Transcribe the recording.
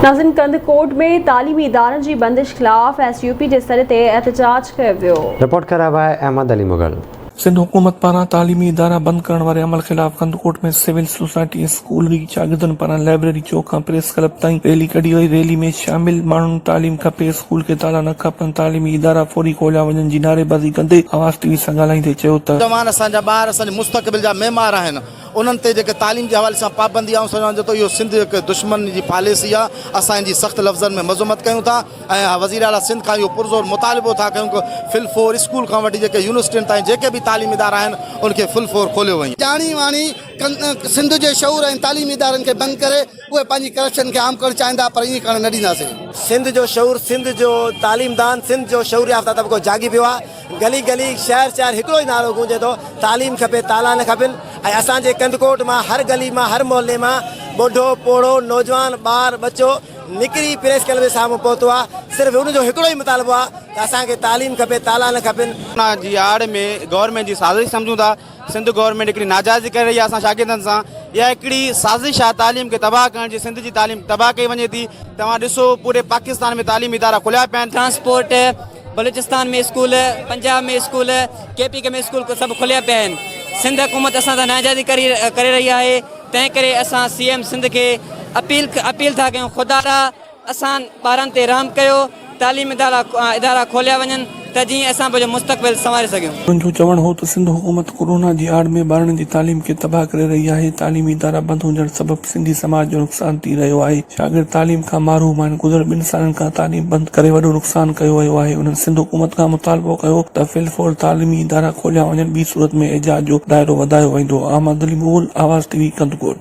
ناظرين ڪنڌڪوٽ ۾ تعليمي ادارن جي بندش خلاف ايس يو پي جي سڏ تي احتجاج ڪيو ويو. رپورٽ ڪرايو آهي احمد علي مغل. سنڌ حڪومت پاران تعليمي ادارا بند ڪرڻ واري عمل خلاف ڪنڌڪوٽ ۾ سول سوسائٽي ۽ اسڪول جي شاگردن پاران لائبريري چوڪ کان پريس ڪلب تائين ريلي ڪڍي وئي، ريلي ۾ شامل ماڻهن تعليم کپي، اسڪول کي تالا نه کپن، تعليمي ادارا فوري کوليا وڃن جي نعريبازي ڪندي آواز ٽي وي سان ڳالهائيندي چيو ته. نوجوان اسان جا ٻار اسان جي مستقبل جا معمار آهن انهن تي جيڪي تعليم جي حوالي سان پابندي آئون سمجهان ٿو اهو سنڌ هڪ دشمن جي پاليسي آهي اسان ان جي سخت لفظن ۾ مذمت ڪيون ٿا ۽ وزير اعليٰ سنڌ کان اهو پرزور مطالبو ٿا ڪيون ته فل فور اسڪول کان وٺي جيڪي يونيورسٽين تائين جيڪي به تعليمي ادارا آهن ان کي فل فور کوليو وڃي. ڄاڻي واڻي سنڌ جي شعور ۽ تعليمي ادارن کي بند ڪري اهي پنهنجي ڪرپشن کي عام ڪرڻ چاهين ٿا پر ائين ڪرڻ نه ڏينداسين. سنڌ جو شعور سنڌ جو تعليمدان سنڌ جو شعور يافته طبقو جاڳي پيو آهي. گلي گلي شهر شهر هڪڙو ئي نعرو گونجي ٿو تعليم کپي تالا نه کپن ۽ اسان جي ڪنڌڪوٽ مان هر گلي مان هر محلي مان ٻڍو پوڙهو نوجوان ٻار ٻچو نڪري پريس ڪلب جي سامهون پهتو آهي صرف ان جو هڪڙو ئي مطالبو آهي ته اسان کي تعليم کپي تالا نه کپن. جي آڙ ۾ گورنمينٽ جي سازش سمجهون ٿا سنڌ گورنمينٽ هڪڙي ناجائزي ڪري رهي آهي اسان شاگردن سان اها هڪڙي سازش آهي تعليم کي تباهه ڪرڻ جي سنڌ جي تعليم تباهه ڪئي وڃي ٿي توهان ڏسو پوري پاڪستان ۾ تعليمي ادارا کليا پيا آهن. Transport Balochistan ۾ school, Punjab ۾ school, K P K ۾ school سڀ کليا پيا آهن. سنڌ حڪومت اسان سان ناانصافي ڪري رهي آهي تنهن ڪري اسان سي ايم سنڌ کي اپيل اپيل ٿا ڪيون خدارا اسان ٻارن تي رحم ڪيو تعليمي ادارا کوليا وڃن ته جيئن اسان پنهنجو مستقبل سنواري سگهيون. انهن جو چوڻ هو ته سنڌ حڪومت ڪورونا جي آڙ ۾ ٻارڙن جي تعليم کي تباهه ڪري رهي آهي، تعليمي ادارا بند هجڻ سبب سنڌي سماج جو نقصان ٿي رهيو آهي، شاگرد تعليم کان محروم آهن، گذريل ٻن سالن کان تعليم بند ڪري وڏو نقصان ڪيو ويو آهي، انهن سنڌ حڪومت کان مطالبو ڪيو ته في الفور تعليمي ادارا کوليا وڃن، ٻي صورت ۾ احجاج جو دائرو وڌايو ويندو، احمد علي مغل، آواز ٽي وي، ڪنڌڪوٽ.